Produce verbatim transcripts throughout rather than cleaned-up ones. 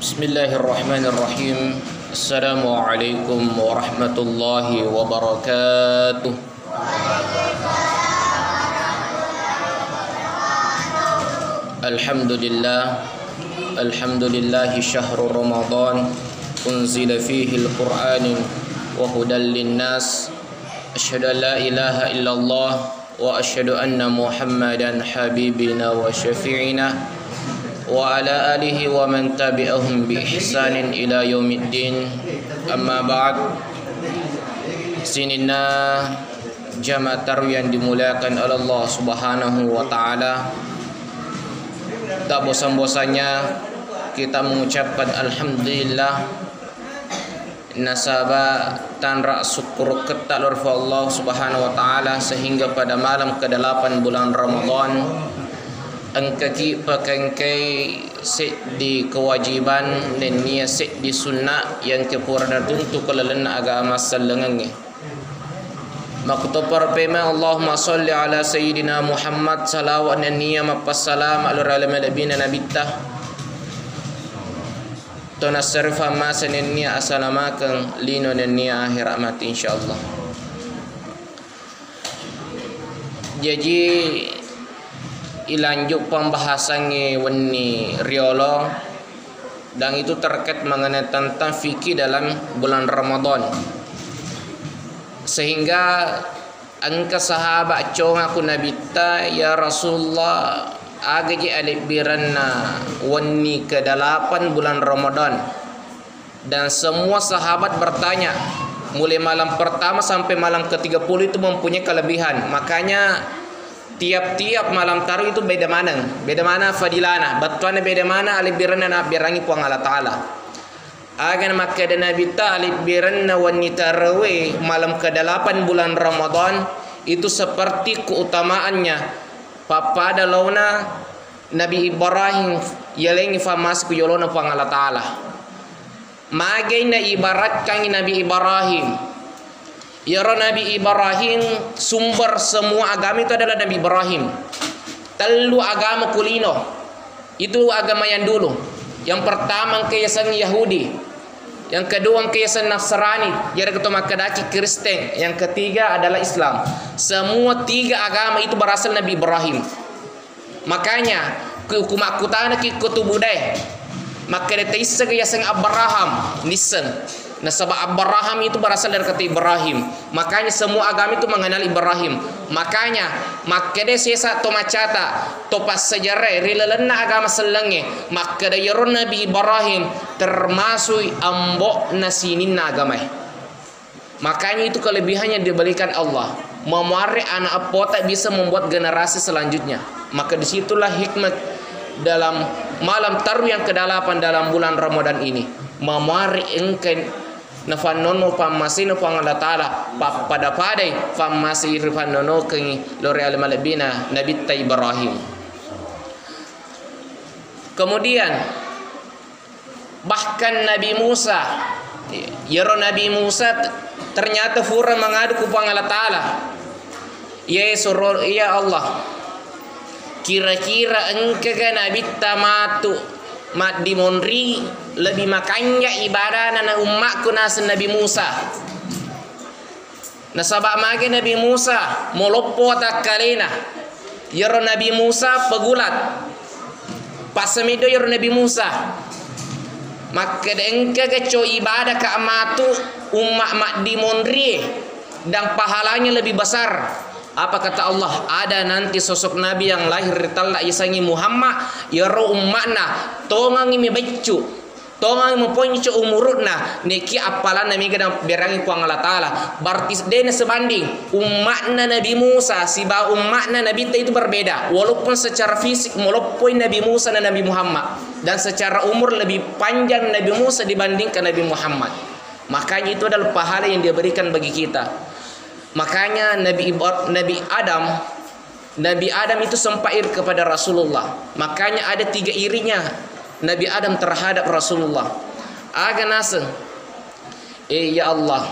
Bismillahirrahmanirrahim. Assalamualaikum warahmatullahi wabarakatuh. Alhamdulillah. Alhamdulillahi syahru Ramadan unzila fihil Qur'an wa hudan linnas. Asyhadu an la ilaha illallah wa asyhadu anna Muhammadan habibina wa syafi'ina wa ala alihi wa man tabi'ahum bi ihsanin ila yaumiddin. Amma ba'd. Sininna jamaah tarawih yang dimuliakan oleh Allah Subhanahu wa Ta'ala, tak bosan-bosannya kita mengucapkan alhamdulillah. Nasaba tanra sukkurukketta lao ri Allah Subhanahu wa Ta'ala, sehingga pada malam kedelapan bulan Ramadan, engkaki pakengkai seddi kewajiban nennia seddi sunnah yang kepura natuntu ke lalenna agama sellengengnge. Makkutoparo pemeng, Allahumma salli ala Sayyidina Muhammad, salawat nennia mappassalama lao ri ale malebbina nabitta. Tona serfa masa nennia asalamakeng lino nennia akhirat mati, insyaallah. Jaji, ilanjut pembahasangnge wenni riolo, dan itu terkait mengenai tentang fikih dalam bulan Ramadan. Sehingga engka sahabat congaku Nabitta, "Ya Rasulullah, aga je alebbirenna wenni kedalapan bulan Ramadan?" Dan semua sahabat bertanya, mulai malam pertama sampai malam ketiga puluh itu mempunyai kelebihan. Makanya tiap-tiap malam tarawih itu beda maneng, beda mana fadilana, bettuanna beda mana alebbirenna nabberangi Puang Allah Ta'ala. Aga namakkeda Nabitta, alebbirenna wenni tarawih malam kedalapan bulan Ramadan itu seperti keutamaannya pappada laona Nabi Ibrahim yalengngi fammase ku yolona Puang Allah Ta'ala. Magai naibaratkangngi Nabi Ibrahim. Iyaro Nabi Ibrahim, sumber semua agama itu adalah Nabi Ibrahim. Tellu agama kulino. Itu agama yang dulu. Yang pertama engka yaseng Yahudi. Yang kedua engka yaseng Nasrani, iyaro to makkedaki Kristen. Yang ketiga adalah Islam. Semua tiga agama itu berasal Nabi Ibrahim. Makanya, ku, ku makkutanaki ko tu budae, makkeda taisseng yaseng Abraham, nisseng. Nasaba Abraham itu berasal dari kata Ibrahim. Makanya semua agama itu mengenal Ibrahim. Makanya, makkeda sesa to macata, to passejarah ri lalenna agama sellengnge, makkeda yero Nabi Ibrahim termasuk ambo'na sininna agamae. Makanya itu kelebihan yang diberikan Allah. Mamuare anak epota bisa membuat generasi selanjutnya. Maka disitulah hikmat dalam malam tarawih yang kedalapan dalam bulan Ramadan ini. Mamuare engka nafannono pammasena Puang Allah Ta'ala, pappada-padai pammase rifannonokengngi lao ri ale malebbina Nabitta Ibrahim. Kemudian, bahkan Nabi Musa, iyaro Nabi Musa t-, ternyata fura mangadu ku Puang Allah Ta'ala. Ye suro, ya Allah, kira-kira engkaga Nabitta matu maddimonri lebih makanja ibadana na ummakku naseng Nabi Musa? Nasaba mage Nabi Musa, moloppo watakkalena. Iyaro Nabi Musa pegulat. Passamiddo iyaro Nabi Musa. Makkeda, engkaga co ibadaka matu umma maddimonrie dan pahalanya lebih besar? Apa kata Allah? Ada nanti sosok nabi yang lahir ri tella yasengnge Muhammad, iyaro umma'na tongengngi mebeccu. Tongang maponco umuru'na, nekia appalanna mega naberangi Puang Allah Ta'ala. Berarti de' nasebanding umma'na Nabi Musa sibawa umma'na Nabitta itu berbeda. Walaupun secara fisik moloppoi Nabi Musa dan Nabi Muhammad, dan secara umur lebih panjang Nabi Musa dibandingkan Nabi Muhammad. Makanya itu adalah pahala yang dia berikan bagi kita. Makanya Nabi Ibra-, Nabi Adam Nabi Adam itu sempat iri kepada Rasulullah. Makanya ada tiga irinya Nabi Adam terhadap Rasulullah. Aga naseng, "Eh, ya Allah,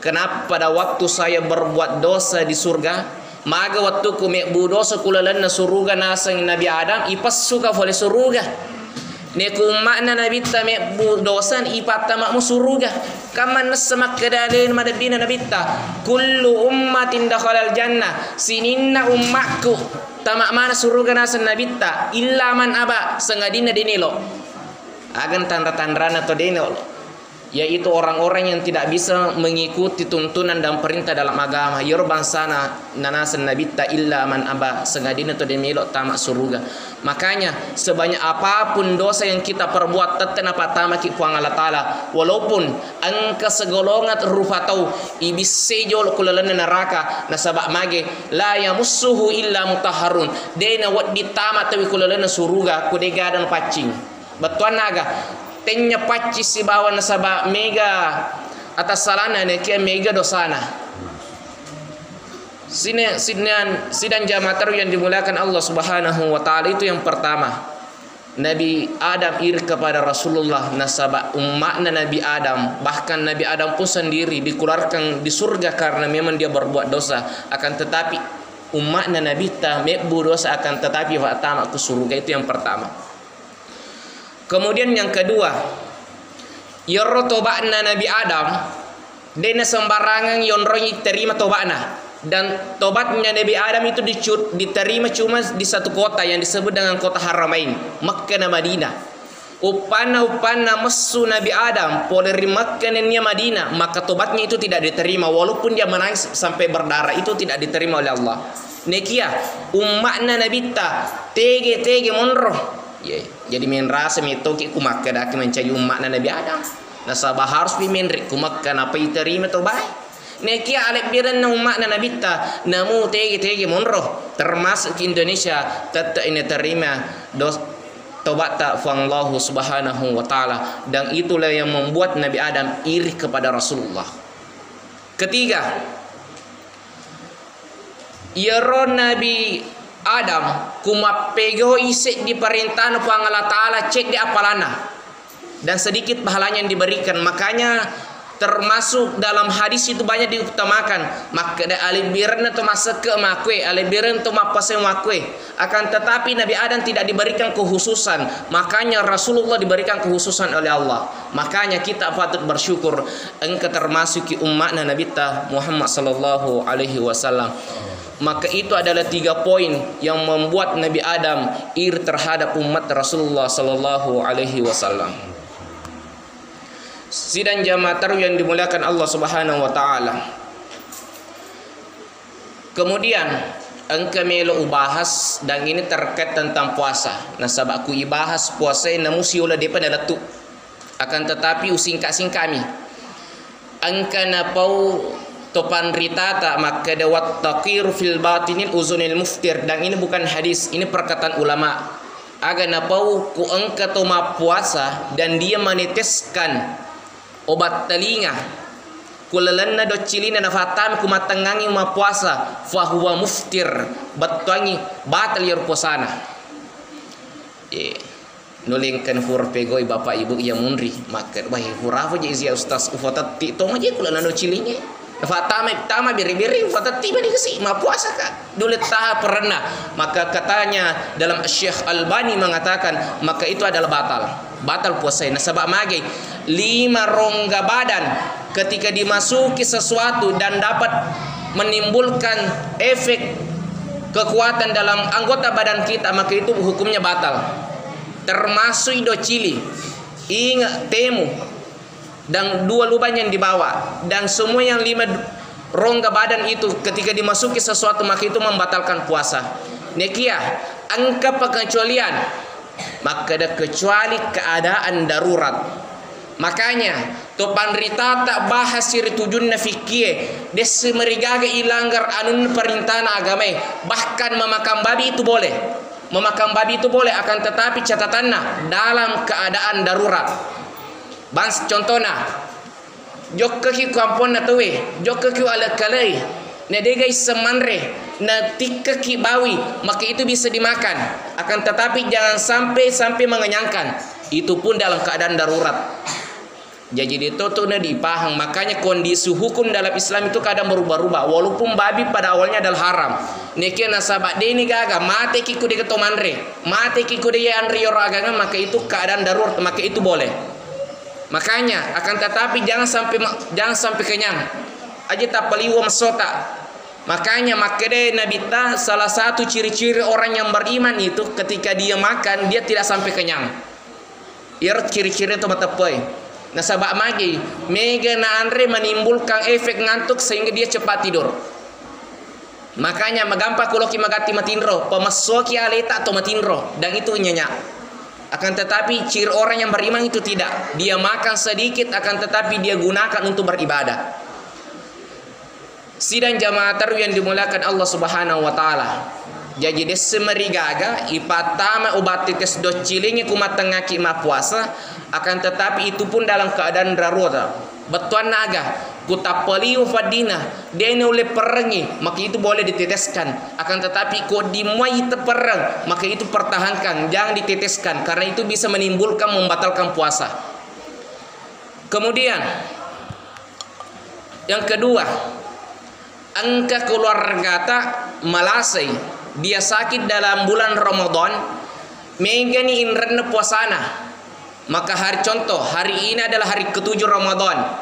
kenapa pada waktu saya berbuat dosa di surga, maga wattuku mebbu dosa ku lalenna suruga naseng Nabi Adam, ipessuka fole suruga?" Neku umma'na Nabitta mebbu dosa, ipattama mu suruga. Kan mannessa makkeda alena madebbina Nabitta, "Kullu ummatin dakhalal jannah." Sininna ummakku tama mana suruga naseng Nabitta, "Illa man aba," sengadinna de nelo. Ageng tanra-tanrana to de nelo. Yaitu orang-orang yang tidak bisa mengikuti tuntunan dan perintah dalam agama. Iyaro bangsana nanaseng Nabitta, "Illa man aba," sengadinna to de melo tama suruga. Makanya, sebanyak apapun dosa yang kita perbuat, tette napattamaki Puang Allah Ta'ala. Walaupun engka segolongan rupa tau ibissei jolo ku lalenna neraka, nasaba mage, "La yamussuhu illa mutahharun." De nawedding tama tauwe ku lalenna suruga, ku de gaga napaccing. Bettuanna aga? Tennya paccing sibawa nasaba mega atassalana, nekia mega dosana. Sine-, sinan-, sidang jamaah tarwih yang dimuliakan Allah Subhanahu wa Ta'ala, itu yang pertama. Nabi Adam iri kepada Rasulullah, nasaba umma'na Nabi Adam, bahkan Nabi Adam pun sendiri dikeluarkan di surga karena memang dia berbuat dosa. Akan tetapi, umma'na Nabitta mebbu dosa, akan tetapi fattama ku surga. Itu yang pertama. Kemudian yang kedua, iyaro toba'na Nabi Adam, de nasembarangeng yonroi terima toba'na. Dan tobatnya Nabi Adam itu dicu-, diterima cuma di satu kota yang disebut dengan kota Haramain, Mekka na Madinah. Uppanna-uppanna messu Nabi Adam pole ri Mekka nennia Madinah, maka tobatnya itu tidak diterima, walaupun dia menangis sampai berdarah, itu tidak diterima oleh Allah. Nekia umma'na Nabitta tege-tege monro. Ye, jadi menrasa metoki ku Mekka daki mancaji umma'na Nabi Adam. Nasaba harus pi menre ku Mekka napa iterima tobae. Nekia alebbirenna umma'na Nabitta, namu tege-tege monro, termasuk ki Indonesia, tette naterima dos-, tobatta Puang Allahu Subhanahu wa Ta'ala. Dan itulah yang membuat Nabi Adam iri kepada Rasulullah. Ketiga, iyaro Nabi Adam ku mappegau'i seddi parentana Puang Allah Ta'ala, cedde apalana dan sedikit pahalanya yang diberikan. Makanya termasuk dalam hadis itu banyak diutamakan. Makkeda alebbirenna to massekke makkue, alebbirenna to mappaseng makkue. Akan tetapi Nabi Adam tidak diberikan kekhususan. Makanya Rasulullah diberikan kekhususan oleh Allah. Makanya kita patut bersyukur engka termasuki umma'na Nabitta Muhammad sallallahu alaihi wasallam. Maka itu adalah tiga poin yang membuat Nabi Adam iri terhadap umat Rasulullah sallallahu alaihi wasallam. Sidang jamaah tarwih yang dimuliakan Allah Subhanahu wa Ta'ala. Kemudian, engka melo ubahas, dan ini terkait tentang puasa. Nasaba ku ibahas puasa, namu siula depa nalettu. Akan tetapi, usingka-singkami. Engka napau to panritata makkeda, "Wattaqiru fil batinil uzunil muftir." Dan ini bukan hadis, ini perkataan ulama. Aga napau ku engka to mappuasa dan dia meneteskan obat telinga ku lalenna doccilina nafattami ku mattengngangi mappuasa, fahuwa muftir, bettuangi batal iyaro puasana. Ye. Nulengkan fura pegoi bapak ibu iya munri, makkeda, "Wah, furafa je isi ya ustaz, ufatetti tong aja ku lalenna doccilinge." Nafattama, tama biri-biri, ufatetti mani kasi, mappuasa ka. Dule taha perenna. Maka katanya dalam Syekh Albani mengatakan, maka itu adalah batal. Batal puasanya. Nasaba mage lima rongga badan ketika dimasuki sesuatu dan dapat menimbulkan efek kekuatan dalam anggota badan kita, maka itu hukumnya batal. Termasuk doccili, inge, temu, dan dua lubang yang dibawa, dan semua yang lima d-, rongga badan itu ketika dimasuki sesuatu, maka itu membatalkan puasa. Nekia engka pengecualian, makkeda kecuali keadaan darurat. Makanya, to panritata bahas ri tujunna fikkie, dessi marigaga ilanggar anunna perintana agamae, bahkan memakan babi itu boleh. Memakan babi itu boleh, akan tetapi catatanna dalam keadaan darurat. Bans-, contohna, jokkaki ku amponna tauwe, jokkaki alekkalei, na dega isseng manre, na tikkaki bawi, maka itu bisa dimakan. Akan tetapi jangan sampai, sampai mengenyangkan. Itu pun dalam keadaan darurat. Jaji, de to tu na dipahang. Makanya kondisi hukum dalam Islam itu kadang berubah-ubah. Walaupun babi pada awalnya adalah haram. Nekia nasaba deni gaga, mate ki ku de to manre. Mate ki ku de anre yoro aganga, maka itu keadaan darurat, maka itu boleh. Makanya, akan tetapi jangan sampai ma-, jangan sampai kenyang. Aja tapaliwa mesota. Makanya makkeda Nabitta, salah satu ciri-ciri orang yang beriman itu ketika dia makan, dia tidak sampai kenyang. Iyaro ciri-ciri itu mateppai. Nasaba magi, mega naanre menimbulkan efek ngantuk sehingga dia cepat tidur. Makanya magampang kuloki magatti matinro, pamessoki aleta to matinro, dan itu nyenyak. Akan tetapi ciri orang yang beriman itu tidak. Dia makan sedikit, akan tetapi dia gunakan untuk beribadah. Sidang jamaah tarawih yang dimuliakan Allah Subhanahu wa Ta'ala. Jaji, desse marigaga ipattama ubat tetes doccilingi ku matengaki mappuasa, akan tetapi itu pun dalam keadaan darurat. Bettuanna aga, ku tappaliu faddina, de naulle perrengi, maka itu boleh diteteskan. Akan tetapi ko dimuai teperreng, maka itu pertahankan, jangan diteteskan, karena itu bisa menimbulkan, membatalkan puasa. Kemudian, yang kedua, engka keluargata malasai, dia sakit dalam bulan Ramadan, megani inrenna puasana. Maka hari, contoh, hari ini adalah hari ketujuh Ramadan.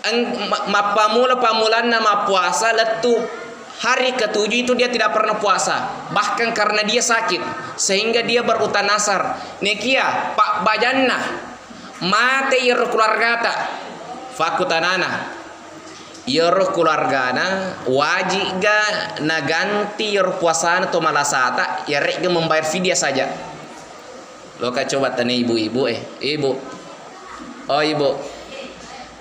Eng-, ma-, mappamula-pamulanna mappuasa lettu hari ketujuh itu dia tidak pernah puasa. Bahkan karena dia sakit, sehingga dia berutang nasar. Nekia, pabbajanna. Mate iyaro keluargata. Fakkutanana, iyaro keluargana wajibga naganti iyaro puasana to malasata, iyare'ga membayar fidyah saja. Loka coba tanya ibu-ibu, eh, ibu. Oh, ibu.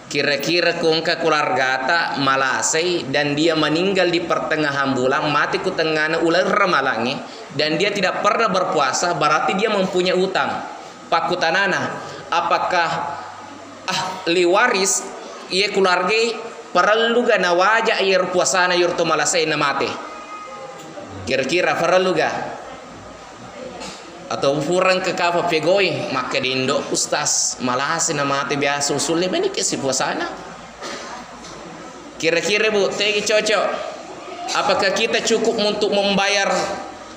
Kira-kira ku engka keluargata malasai dan dia meninggal di pertengahan bulan, mati ku tengahna uleng ramalangnge, dan dia tidak pernah berpuasa, berarti dia mempunyai utang. Pakkutanana, apakah ahli waris iye keluargai parelluga nawaja iyaro puasana iyaro to malasai na mate? Kira-kira parelluga? Atau purang ke kapa pegoi, makkeda indo, "Ustaz, malasi na mate biasa usulle meni ke si puasana." Kira-kira, Bu, tegi cocok? Apakah kita cukup untuk membayar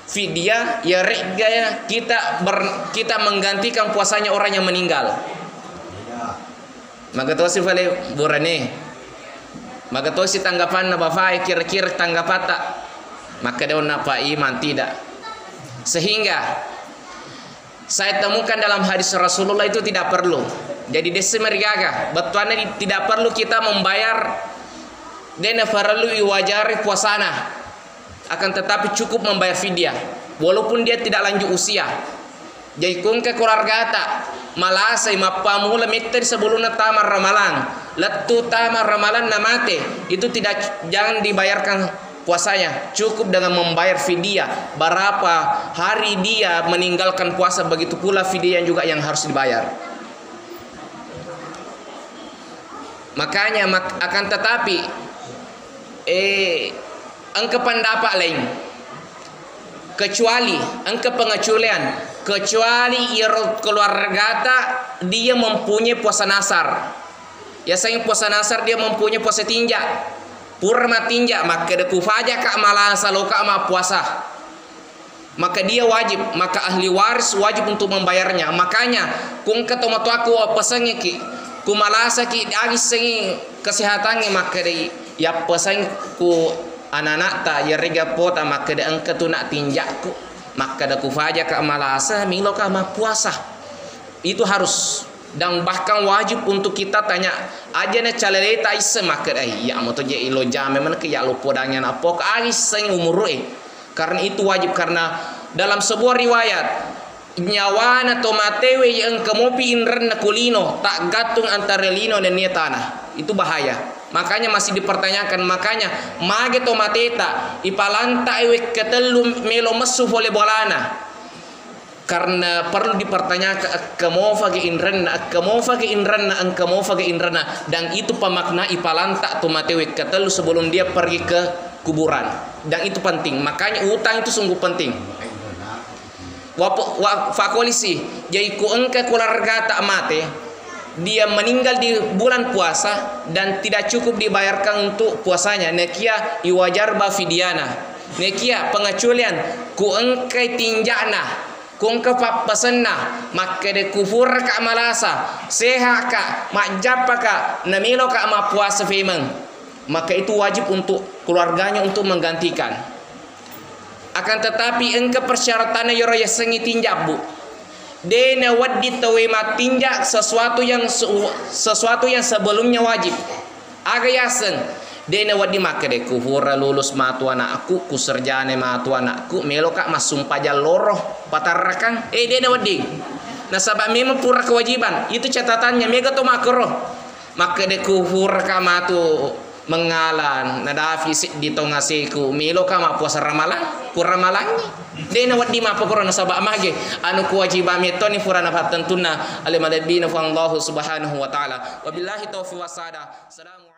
fidyah, ya, rega, ya, kita ber-, kita menggantikan puasanya orang yang meninggal? Magatosi fale burane. Magatosi tanggapanna bafae, kira-kira tanggapatta? Makkeda onna Pak Imam, tidak. Sehingga saya temukan dalam hadis Rasulullah itu tidak perlu. Jadi, desse marigaga, bettuanna di-, tidak perlu kita membayar, dena farellu iwajari puasana. Akan tetapi cukup membayar fidyah, walaupun dia tidak lanjut usia. Jadi, ku engka keluargata malasai, mappamula metta ri sebelumna tama ramalang, lettu tama ramalang na mate, itu tidak, jangan dibayarkan puasanya, cukup dengan membayar fidyah. Berapa hari dia meninggalkan puasa, begitu pula fidyah juga yang harus dibayar. Makanya, mak-, akan tetapi, eh, engka pendapat lain. Kecuali, engka pengecualian, kecuali iyaro keluargata dia mempunyai puasa nasar. Yasengnge puasa nasar dia mempunyai puasa tinja. Pura matinja, makkeda, "Kufajaka malasa, loka mappuasa." Maka dia wajib, maka ahli waris wajib untuk membayarnya. Makanya, ku engka tomatoakku wappasengngeki, ku malasaki, agissengngi kesehatangnge, makkedai, "Yappaseng ku ananakta, yarega pota," makkeda, "Engka tu nak tinjakku." Makkeda, "Kufajaka malasa, miloka mappuasa." Itu harus dan bahkan wajib untuk kita tanya. Aja na calaleta isseng makkeda, "Eh, iya moto je ilo jame menekki ya lo podangnya napoka," agisseng umuru'e. Karena itu wajib, karena dalam sebuah riwayat, nyawana to matewe engka mopi inrenna kulino, taggattung antara lino nennia tanah. Itu bahaya. Makanya masih dipertanyakan, makanya mage to mateta, ipalanta wekka tellu melo messu fole bolana. Karena perlu dipertanyakan, engka mofage inrenna, engka mofage inrenna, engka mofage inrenna. Dan itu pemakna ipalanta to mate wekka tellu sebelum dia pergi ke kuburan. Dan itu penting. Makanya utang itu sungguh penting. Wapo-, wa-, fakolisi, jadi ku engka keluargata mate, Dia meninggal di bulan puasa dan tidak cukup dibayarkan untuk puasanya. Nakia iwajarba fidyana. Nakia pengecualian, ku engkai tinjakna, ku engka pappasenna, makkeda kufurka malasa, sehaka, majjappaka, nameloka mappuasa femeng. Maka itu wajib untuk keluarganya untuk menggantikan. Akan tetapi engka persyaratanna yoro yasengnge tinjak, Bu. De nawedding tauwe mattinjak sesuatu yang se-, sesuatu yang sebelumnya wajib. Aga yaseng? De nawedding makkeda, ku fura lulus matu anakku, ku sarjana matu anakku, meloka massumpajang loro, patarrakang. Eh, de nawedding. Nasaba memang pura kewajiban. Itu catatannya, mega to makkoro. Makkeda ku furaka matu mengala, nadafi seddi tong aseku, meloka mappuasa ramalang, ku ramalangi. De nawedding mappakoro nasaba mage, anu kewajiban mettoni furana pattentunna ale malebbina Puang Allahu Subhanahu wa Ta'ala. Wabillahi taufiq wasada. Assalamu